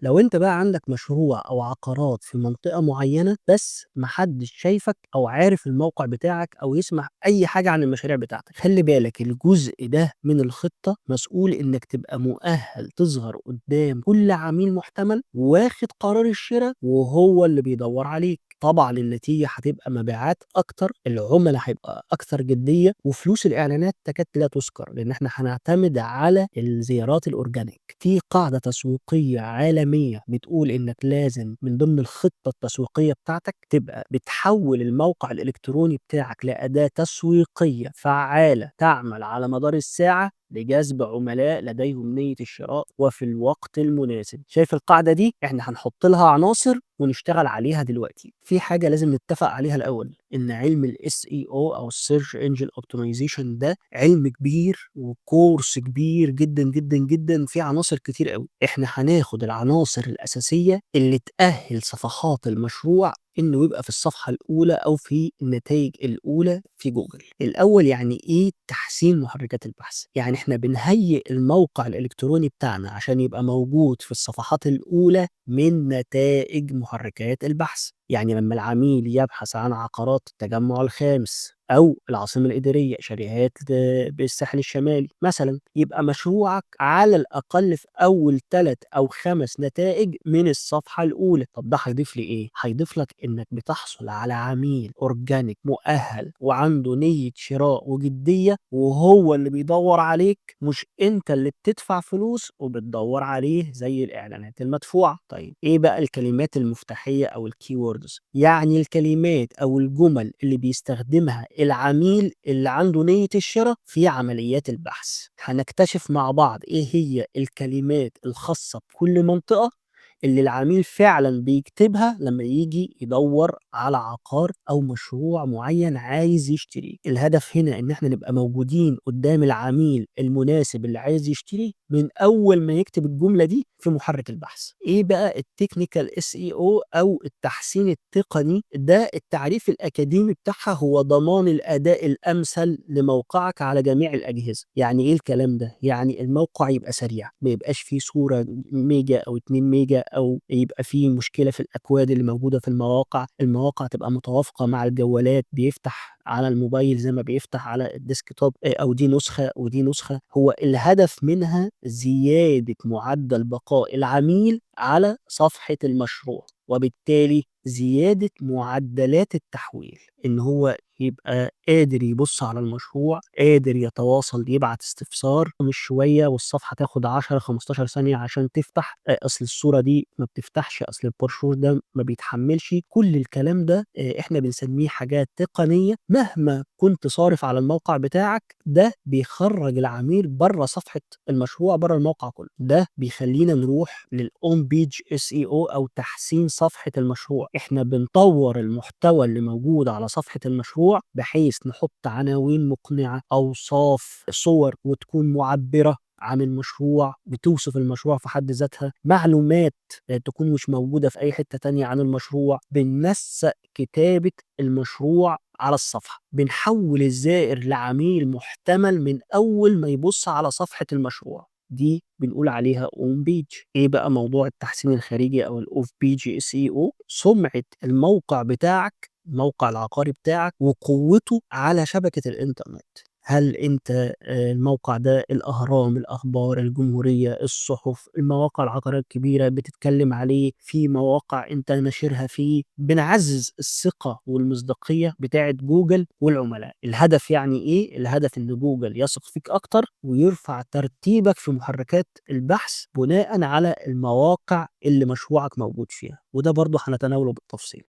لو انت بقى عندك مشروع او عقارات في منطقة معينة بس محدش شايفك او عارف الموقع بتاعك او يسمع اي حاجة عن المشاريع بتاعتك، خلي بالك الجزء ده من الخطة مسؤول انك تبقى مؤهل تظهر قدام كل عميل محتمل واخد قرار الشراء وهو اللي بيدور عليك. طبعا النتيجة هتبقى مبيعات اكتر، العملاء هيبقى اكثر جدية، وفلوس الاعلانات تكاد لا تذكر لان احنا هنعتمد على الزيارات ال organic. في قاعدة تسويقية عالمية بتقول انك لازم من ضمن الخطة التسويقية بتاعتك تبقى بتحول الموقع الالكتروني بتاعك لأداة تسويقية فعالة تعمل على مدار الساعة لجذب عملاء لديهم نية الشراء وفي الوقت المناسب. شايف القاعدة دي؟ احنا هنحط لها عناصر ونشتغل عليها دلوقتي. في حاجة لازم نتفق عليها الأول، إن علم ال SEO أو ال Search Engine Optimization ده علم كبير وكورس كبير جدا جدا جدا، فيه عناصر كتير قوي. احنا هناخد العناصر الأساسية اللي تأهل صفحات المشروع إنه يبقى في الصفحة الأولى أو في النتائج الأولى في جوجل. الأول يعني إيه تحسين محركات البحث؟ يعني إحنا بنهيئ الموقع الإلكتروني بتاعنا عشان يبقى موجود في الصفحات الأولى من نتائج محركات البحث. يعني لما العميل يبحث عن عقارات التجمع الخامس أو العاصمة الإدارية، شاليهات بالساحل الشمالي مثلا، يبقى مشروعك على الأقل في أول 3 أو 5 نتائج من الصفحة الأولى. طب ده هيضيف لي إيه؟ هيضيف لك إنك بتحصل على عميل organic مؤهل وعنده نية شراء وجدية، وهو اللي بيدور عليك مش أنت اللي بتدفع فلوس وبتدور عليه زي الإعلانات المدفوعة. طيب إيه بقى الكلمات المفتاحية أو ال keywords؟ يعني الكلمات أو الجمل اللي بيستخدمها العميل اللي عنده نية الشراء في عمليات البحث. هنكتشف مع بعض إيه هي الكلمات الخاصة بكل منطقة اللي العميل فعلا بيكتبها لما يجي يدور على عقار أو مشروع معين عايز يشتريه. الهدف هنا إن احنا نبقى موجودين قدام العميل المناسب اللي عايز يشتري من أول ما يكتب الجملة دي في محرك البحث. إيه بقى ال technical SEO أو التحسين التقني؟ ده التعريف الأكاديمي بتاعها هو ضمان الأداء الأمثل لموقعك على جميع الأجهزة. يعني إيه الكلام ده؟ يعني الموقع يبقى سريع، ما يبقاش فيه صورة ميجا أو 2 ميجا أو يبقى فيه مشكلة في الأكواد اللي موجودة في المواقع، المواقع تبقى متوافقة مع الجوالات، بيفتح على الموبايل زي ما بيفتح على ال desktop، أو دي نسخة ودي نسخة. هو الهدف منها زيادة معدل بقاء العميل على صفحة المشروع، وبالتالي زيادة معدلات التحويل، إن هو يبقى قادر يبص على المشروع، قادر يتواصل، يبعت استفسار، مش شوية والصفحة تاخد 10 15 ثانية عشان تفتح، أصل الصورة دي ما بتفتحش، أصل البروشور ده ما بيتحملش. كل الكلام ده إحنا بنسميه حاجات تقنية. مهما كنت صارف على الموقع بتاعك، ده بيخرج العميل بره صفحة المشروع، بره الموقع كله. ده بيخلينا نروح لل on page SEO أو تحسين صفحة المشروع. إحنا بنطور المحتوى اللي موجود على صفحة المشروع بحيث نحط عناوين مقنعة، أوصاف، صور وتكون معبرة عن المشروع، بتوصف المشروع في حد ذاتها، معلومات تكون مش موجودة في أي حتة تانية عن المشروع. بننسق كتابة المشروع على الصفحة، بنحول الزائر لعميل محتمل من أول ما يبص على صفحة المشروع. دي بنقول عليها on page. ايه بقى موضوع التحسين الخارجي او ال off page SEO؟ سمعة الموقع بتاعك، الموقع العقاري بتاعك، وقوته على شبكة الانترنت. هل انت الموقع ده الاهرام، الاخبار، الجمهورية، الصحف، المواقع العقارية الكبيرة بتتكلم عليه، في مواقع انت ناشرها فيه؟ بنعزز الثقة والمصداقية بتاعة جوجل والعملاء. الهدف يعني ايه؟ الهدف ان جوجل يثق فيك اكتر ويرفع ترتيبك في محركات البحث بناء على المواقع اللي مشروعك موجود فيها، وده برضه هنتناوله بالتفصيل.